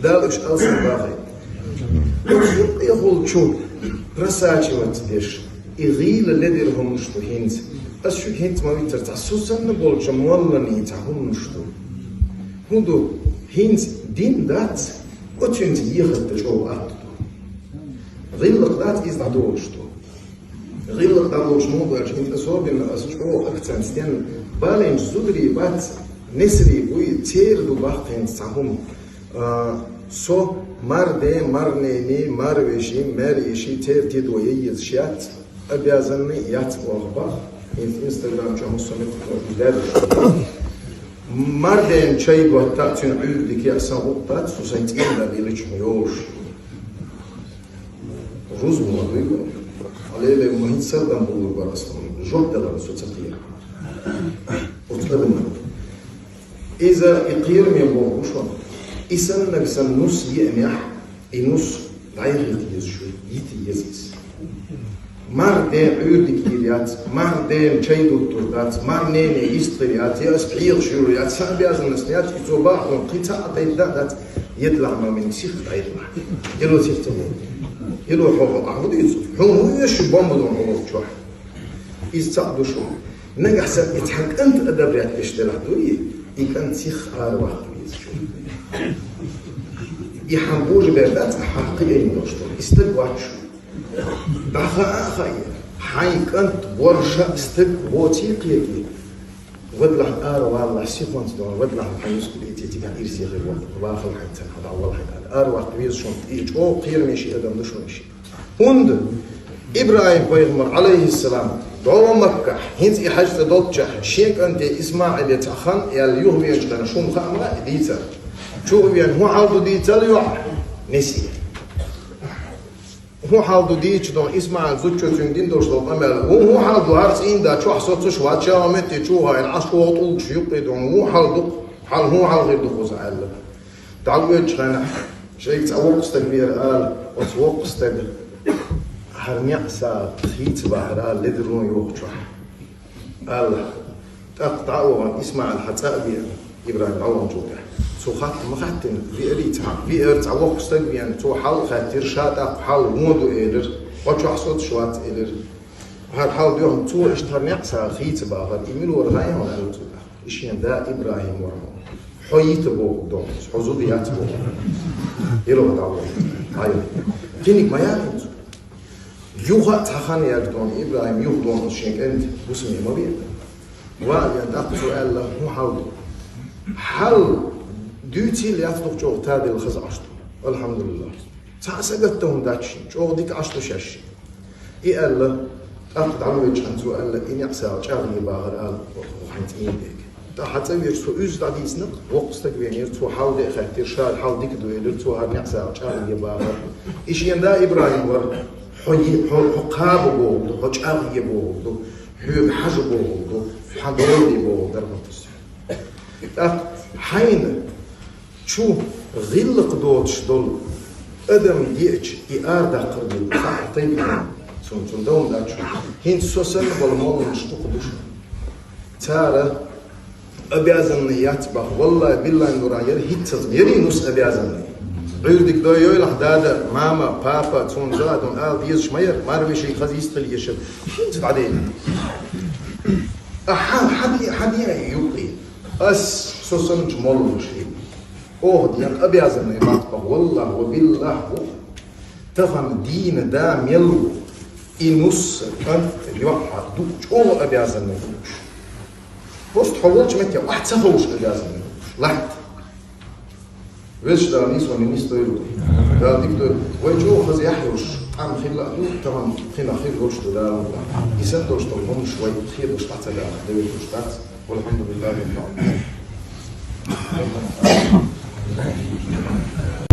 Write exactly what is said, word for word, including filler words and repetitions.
Дала уьш алсам бахай. Юкъе хӀулчу просачиваться деш, и гӀийла ледара хӀуманаш ду хӀинца. Ас шуьга хӀинца ма виццара, цхьа со санна болча молланийн цхьа хӀуманаш ду. ХӀун ду, хӀинца дин дац, оцуьнца ехат дан чӀогӀа атта ду. ГӀиллакх дац, иза дӀадолуш ду. ГӀиллакх дӀалуш муха баьлча, хӀинца особенно ас чӀогӀа акцент стенна, балийнача зударий бац, несарий буй, церан ду баккхийна цхьа хӀума. А, со мар ден, мар ненан, мар вешин, мар йишин, церан тидо яйезаш яц, обязанный яц оаха бах. ХӀинца Instagram чу хӀусамет даьржа. Мар ден чай готта, цуьнан Ӏуьйре дика а сан гӀуллакх дац, со сайн цӀийнда лелачу йолуш. Рузба ма дуй вай. Хьалеле ма хӀинца сардам буллур бара ас тхуна. Жоп далар со ца кхера. Оцу адамна. Иза и кхераме боху шуна. И саннаг сан нус еанехь, и нус дӀайхийта еза шу, йита еза иза. Мар ден Ӏуьйре дика йийр яц, мар ден чай дуттур дац, мар нене йистхир яц, я ас пхьегӀаш юр яц, сан обязанность яц, и цо бахьа хьуна кхин цхьа а тайпа дан а дац, едалахь ма мин сих дӀайхьа. Ело сих ца боху. Ело хьо хьо ахьа ма дуьйцу. Хьуна хӀун веш шу бомба дун хьо чохь. Иза цхьаъ ду шу. Нагахь санна и цхьа кӀант одобрять деш делахь дуй, и кӀант сих ара ваккха веза шу. И хьан божа бер дац, хьан кхиъна долуш ду. И стаг вац шу. ДӀахаа а хаий, хьайн кӀант борша стаг воций кхетий. Вадалахь ара валлахь сихонца дон, вадалахь хьан юску дийций цигахь ирсе хир вахахь, вахал хьайн царна хьан дӀавала хьайн ара. Ара ваккха веза шуна, и чӀогӀа кхераме ши адам ду шуна ши. ХӀунда ИбрахӀим-пайхамар, Ӏалайхиссалам, дӀо Маккахь, хӀинца и хьаьж цӀа долччехь, шен кӀанте ИсмаӀиле цхьа хан аьлла юхавеанчу хенахь шуна хаа ма хаьа дийцар. Чу а веана, хӀун хьал ду дийцал йоӀ? Несие. ХӀун хьал ду дийцича дон ИсмаӀил зудчо цуьнга дина долуш долу къамел? ХӀун, хӀун хьал ду, хӀара цӀийнда чохь соцуш вац, ша метте чу а хаийна, Ӏаш чӀогӀа тӀулгаш юккъе дон, хӀун хьал ду, хьал хӀун хьал хир ду кхуза аьлла. ДӀавоьдучу хенахь, шайга цхьа воккха стаг веара ала, оцу воккха стага: «ХӀара неӀ сагӀа хийца бахара ала ледарло йохучохь», — аьлла. ТӀаккха дӀа а вахана, ИсмаӀил хьан цӀа а веана, ИбрахӀим дӀаваханчул тӀаьхьа. Цо хатта ма хаьттина, веарий цхьа, веара цхьа воккха стаг веана, цо хьал а хаьттира, ша тӀаккха хьал вон ду элира, хьо чохь соцуш вац элира. ХӀара хьал доьхна, цо иштта хӀара неӀ сагӀа хийца бахара, и мила вара хаьий хьуна аьлла цо тӀаккха. И шен да ИбрахӀим вара хьуна. Хьо йита боху дон, хьо зуда яц боху. Иро дӀавахана. Ай. Кхиниг ма яхийна цо. Юха а цхьа хан яьлча дон, ИбрахӀим юха дон шен кӀентан хӀусаме ма веана. Ва а веана, тӀаккха цо аьлла: «ХӀун хьал ду?» Хьал дуьйцийла яц дукха чӀогӀа тадилла хаза Ӏаш ду. АлхьамдулиллахӀ. Цхьа а сагатта хӀума дац шен, чӀогӀа дика Ӏаш ду шаьш шен. И аьлла, тӀаккха дӀавоьдучхьана цо аьлла: «И неӀ сагӀа чӀагӀъе бахара ала хьайн цӀийнан дега». ТӀаккха хьан цӀа веача цо уьзза дӀадийцинарг, воккха стаг венера, цо хьал де а хаьттира, ша хьал дика ду элира, цо хӀара неӀ сагӀа чӀагӀъе бахара. И шен да ИбрахӀим вара: «Хьо е-, хьо, хьо кхаба бохург ду, хьо чӀагӀъе бохург ду, хьоьга хьажа бохург ду, хьан дола де бохург дара хӀун таса». ТӀаккха хьайна чу гӀиллакх доцуш долу адам деача, и арадаккхар дина, сахьтайбина, цунна, цунна дан дац. ХӀинца со санна болу молланаш дукха ду шуна. Цара обязанный яц баха, валлахӀи, биллахӀи, нуран яра хӀинццалц, ярий нус обязанный. Ӏуьйрдиг доййойла ахь дада, мама, папа, цунна за а дун ала дезаш ма яра, марвешига хаза йистхила ешара. ХӀинца дӀадайна. А хьан, хьан де, хьан де юккъе? Ас со санначу молланаш хила. Оха ден обязанный бац баха, валлахӀ ва биллахӀ ву. Тахана дийна да мел ву, и нус, кӀант, йоӀ хьан ду чӀогӀа обязанный ву уьш. Просто хьо волчу метте охьа ца ховш обязанный ву уьш. Латта. Везачу Дала нийсонан нийса дойла. Дала дика дойла. Вай чӀогӀа хаза яхь йолуш, къам хилла а ду, тахана кхинах хир йолуш ду Дала. И санна долуш долу хӀуманаш вай кхеташ дӀа ца даха, девлла долуш дац. والحمد لله رب العالمين.